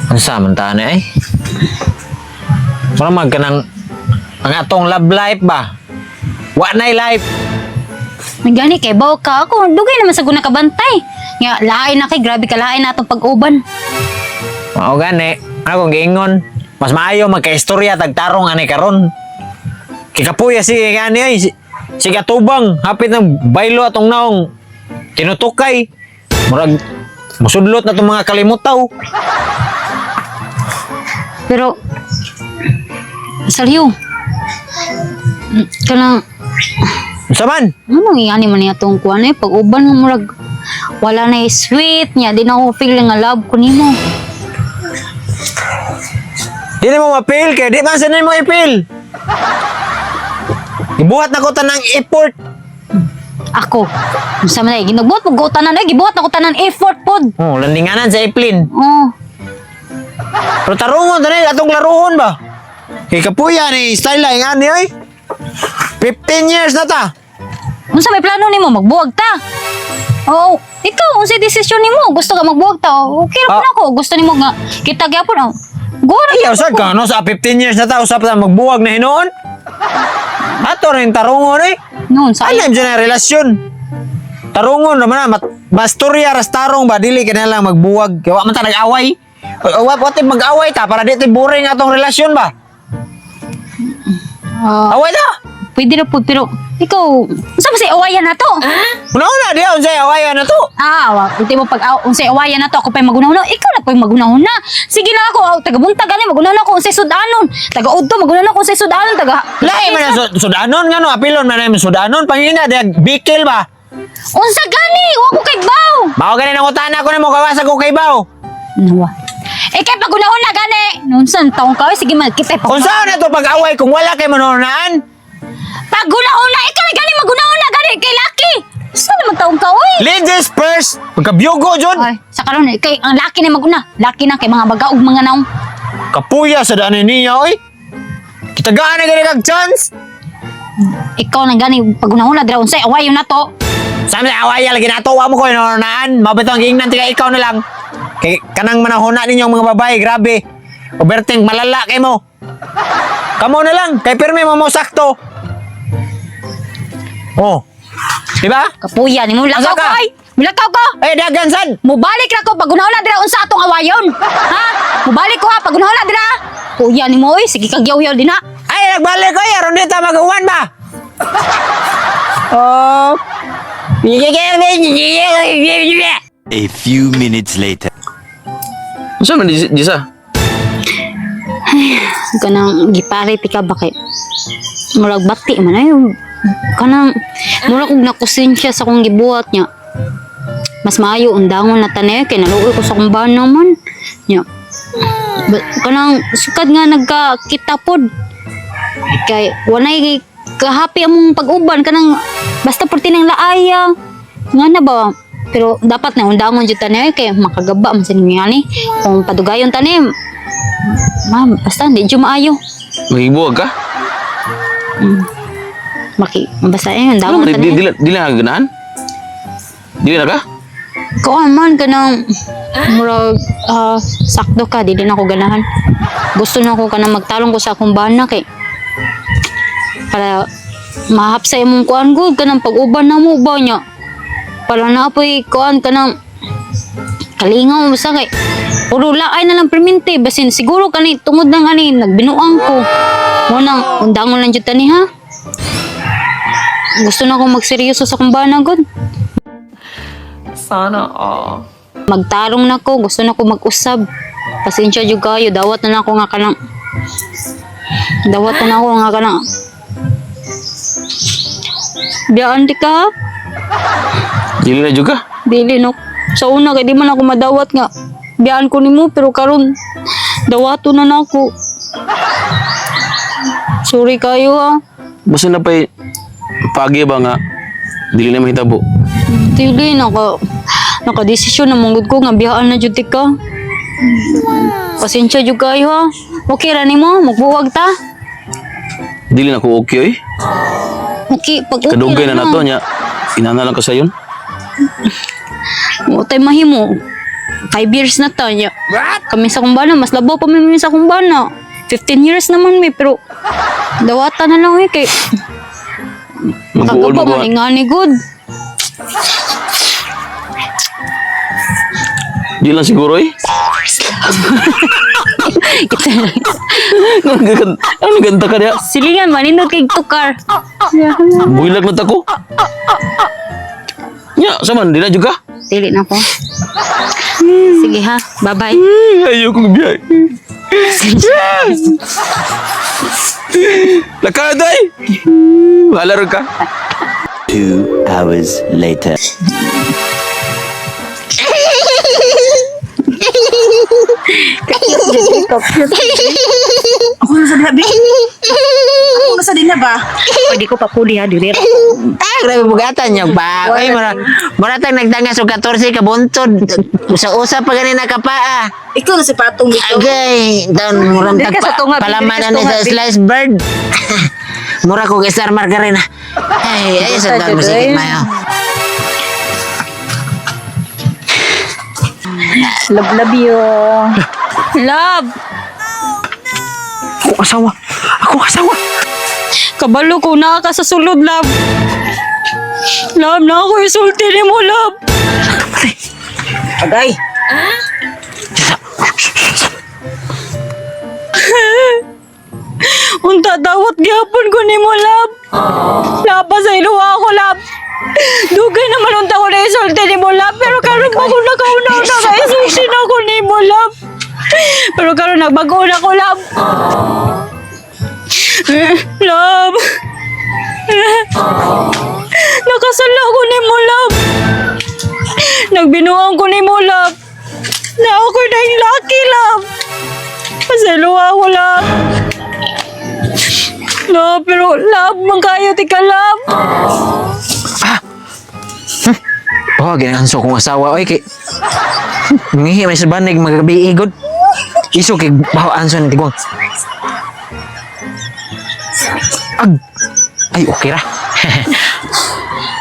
Unsa man ta ni ay? Mura mag kanang ang atong love life ba? Wa nay life. Nagani kay baw ka ako, dugay naman sa guna kabantay. Nga lain na kay grabe ka lain na atong pag-uban. Mao gani, akong giingon. Mas maayo magkaistorya tagtarong ani karon. Kikapuya sige gani ay. Sige tubang, hapit ng baylo atong naong tinutukay. Murag musudlot na tong mga kalimutaw. Pero Seryo. Kanang Unsa man? ano iyani man niya tong kuan eh pag-uban mo murag wala na sweet niya di na ako feel nga love ko nimo. Di na mo mapil kay di man sa mo ipil. Ibuhat na ko tanang effort. Ako. Unsa man ay ginabuhat mo go tanan eh gibuhat na ko tanan effort pod. Oh, landinganan sa iplin. Oh. Pero tarungon tanay atong laruhon ba? Kay kapuya ni style lang ani oy. 15 years na ta. Unsa may plano nimo magbuwag ta? Oo, ikaw unsay desisyon nimo? Gusto ka magbuwag ta? Okay ra Ah. pud ako. Gusto nimo nga kita gyapon oh. Go ra. Ayaw sad ka no sa 15 years na ta usap ta magbuwag na hinuon. Ato rin tarungon eh. Noon sa Alam dyan ang relasyon. Tarungon naman na, masturya ras tarong ba, dili ka na lang magbuwag. Kaya wa man ta nag-away. Wa wa mag-away ta para di ti boring atong relasyon ba. Ah, Away ta. pwede ra pud pero ikaw unsa ba say awayan na to? Una-una di unsay awayan na to. Ah, wa, ulti mo pag unsay awayan na to ako pa'y magunahuna. Ikaw na pa'y magunahuna. Sige na ako, aw, taga buntag gani magunahuna ako unsay sudanon. Taga udto magunahuna ako unsay sudanon taga. Lahi man ang sudanon nga no, apilon man ang sudanon pangina di bikil ba. Unsa gani? Wa ko kay baw. Mao gani nang utana ko nimo kawasa ko kay baw. Nawa. Eh kay pagunahuna gani. Nunsan taong ka, oy, sige man kita pag Kung saan na to pag-away kung wala kay manunaan? Pagunahuna ikaw na gani magunahuna gani kay laki. Sa naman taong ka oy? Ladies first, pagkabiyugo jud. Ay, sa karon eh, kay ang laki na maguna. Laki na kay mga bagaog mga naong. Kapuya sa daanin niya oy. Kitagaan na gani kag chance. Ikaw na gani pagunahuna dira unsay awayon na to. Sa amin awaya lagi nato wa mo ko inunaan. Mao bitong giingnan tika ikaw na lang. Kay kanang manahuna ninyo ang mga babae, grabe. Overthink malala kay mo. Kamo na lang, kay pirmi mo mo sakto. Oh. Di ba? Kapuya nimo Asa lakaw ka? ka ay. Mulakaw ko. Eh dagan sad. Mubalik ra ko pagunahuna dira unsa atong awayon. Ha? Mubalik ko ha pagunahuna dira. Kuya nimo oy, sige kag yaw-yaw din ha. Ay nagbalik ko aron di ta magawan ba? Oh. A few minutes later. Unsa man di Jisa? Kanang giparit ka ba kay murag bati man ay kanang murag og nakonsensya sa akong gibuhat niya. Mas maayo undangon na tanay kay naluoy ko sa akong bana man. Nya. Kanang sukad nga nagkakita pod. Kay walay kahappy among pag-uban kanang basta perti ng laaya. Nga na ba? Pero dapat na undangon jud tanay kay makagaba man sa ninyo ani. Kung padugayon tani, ma'am, basta hindi jud maayo. Magibuwag ka? Maki, basta eh, Ano undangon di tanay. di di na ganahan? Dili na ka? Kuan man kanang murag sakto ka dili na ako ganahan. Gusto na ako kanang magtalong ko sa akong bana kay para mahapsay imong kuan gud kanang pag-uban na mo ba niya. Para na apoy kuan kanang kalingaw sa kay puro laay na lang permente basin siguro kani tungod ng ani nagbinuang ko. Mo nang undangon lang jud tani ha. Gusto na akong magseryoso sa akong bana gud. Sana all. Magtarong na ko, gusto na ko mag-usab. Pasensya jud kayo, dawat na nako nga kanang dawat na nako nga kanang Biyaan di ka ha? Dili na jud ka? Dili no. Sa una kay di man ako madawat nga. Biyaan ko nimo pero karon dawato na nako. Sorry kayo ha. Basta na pa'y pagi ba nga dili na mahitabo. Dili naka desisyon na manggod ko nga biyaan na jud ka. Pasensya jud kayo ha. Okay ra nimo, magbuwag ta. Dili na ko okay oy. Okay, pag okay Kadugay ra na nato nya. Inana lang ka sayon. Mo tay mahimo. 5 years na ta niya. Kami sa kumbana, mas labaw pa mi sa kumbana. 15 years naman mi, pero dawatan na lang eh kay Mag-uol makagaba mo man ingani good. Di lang siguro eh. Kita lang. Ano ganda ka niya? Silingan manindot kay tukar. Builag na tako. Nya, saman di na juga. Dili na ko. Sige ha, bye-bye. Ayoko biyay. Lakaday! Wala rin ka. 2 hours later. Ako na sa labi. Ako na sa din na ba? Pwede ko papuli ha, dili. Ah, grabe bugatan niyo pa. Ay, mura, mura tang nagdangas og 14 ka buntod. Usa-usa pa gani nakapaa. Ikaw na si Patong dito. Agay, taon murang Dili ka sa tagpa tunga, dili palaman ka sa na ni tunga, sa dili. sliced bird. Mura ko kay Star Margarina. Ay, ay sa taon mo sikit mayo. Love, love you. Love, Ako asawa. Ako asawa. kabalo ko na ka sa sulod, love. Love, na ako isulti ni mo, love. Agay. Unta dawat gyapon ko nimo, love. Laba sa iluwa ako, love. Dugay naman unta ko na isulti nimo, love. Pero karon pa ko nakauna-una ka isulti na ko nimo, love. Pero karon nagbago na ko, love. Love. Nakasala ko nimo, love. Nagbinuang ko nimo, love. Na ako na yung lucky, love. Pasailuwa ako, love. Love, pero love, man kayo, tika, love. Oh, ginanso kong asawa oy kay. Ngihi may sa banig magabi igod. Iso kay baho anso ni tigwang. Ag. Ay, okay ra.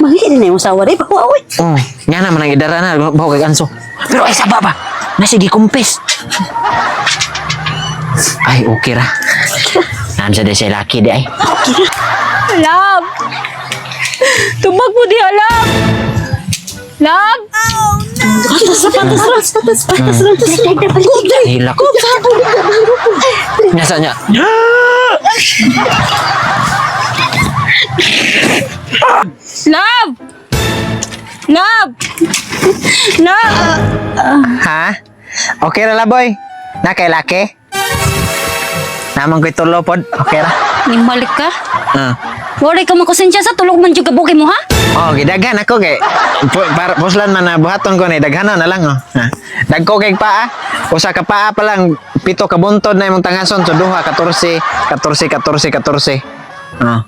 Manghihili na yung sawa rin. Bawa, oy. Oh, nga naman ang idara na baho kay anso. Pero ay saba ba? Nasigi kumpis. Ay, okay ra. Naam sa siya laki di ay. Love! Tubag mo diha, love! Love! Patas, patas, patas, patas, patas, patas. Hilak. Nasa niya? Love! Love! Love! Ha? Okay ra la boy. Na kay laki? Namang ko'y tulo pod. Okay ra. Nimalik ka? Ah. Wala ka makonsensya sa tulog man jud kabuki mo, ha? Oh, gidaghan ako kay para puslan man na buhaton ko ni daghanon na lang oh. Ha. Dagko kay paa. Usa ka paa pa lang 7 ka buntod na imong tangason so duha 14 14 14 14. Oh.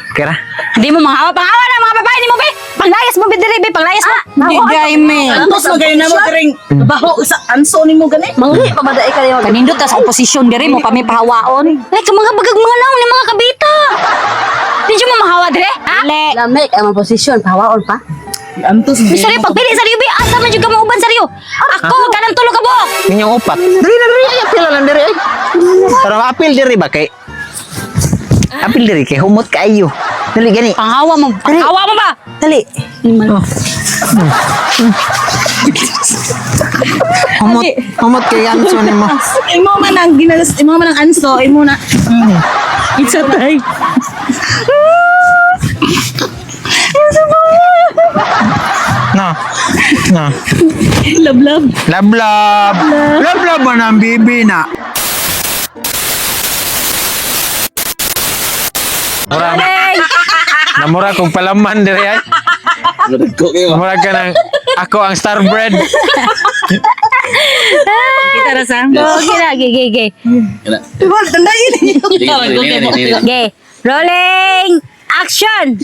Okay ra. Hindi mo mga pangawa na mga babae ni mo, be! Panglayas mo, be, diri, be! Panglayas mo! Di me. Antos magayon na mo kiring baho sa anso ni mo gani. Manghi, pamadaay ka rin. Kanindot ta sa oposisyon diri mo kami pahawaon. Ay, ka mga bagag mga naong ni mga kabita! Di mo mahawa dire, ha? Lamig ang posisyon, pahawaon pa. Antos. Sorry, pagpili sa Rio, be! Asa man jud ka mauban sa Rio? Ako, kanang tulo ka buok! Ninyong upat. Diri na diri ay apil lang diri ay. Pero apil diri ba kay Apil diri kay humot kaayo. Dali gani. Panghawa mo, panghawa mo ba? Dali. Humot humot kay anso nimo. Imo man ang ginalas, imo man ang anso, imo na. It's a tie. No. No. Love, love. Love love. Love love man ang bibi na. Mura. Namura kong palaman diri ay. Nagko kayo. Mura ka ng ako ang star bread. Kita ra sa. Okay na, ge, ge, ge. Diba, tandayin. Ge. Rolling! Action!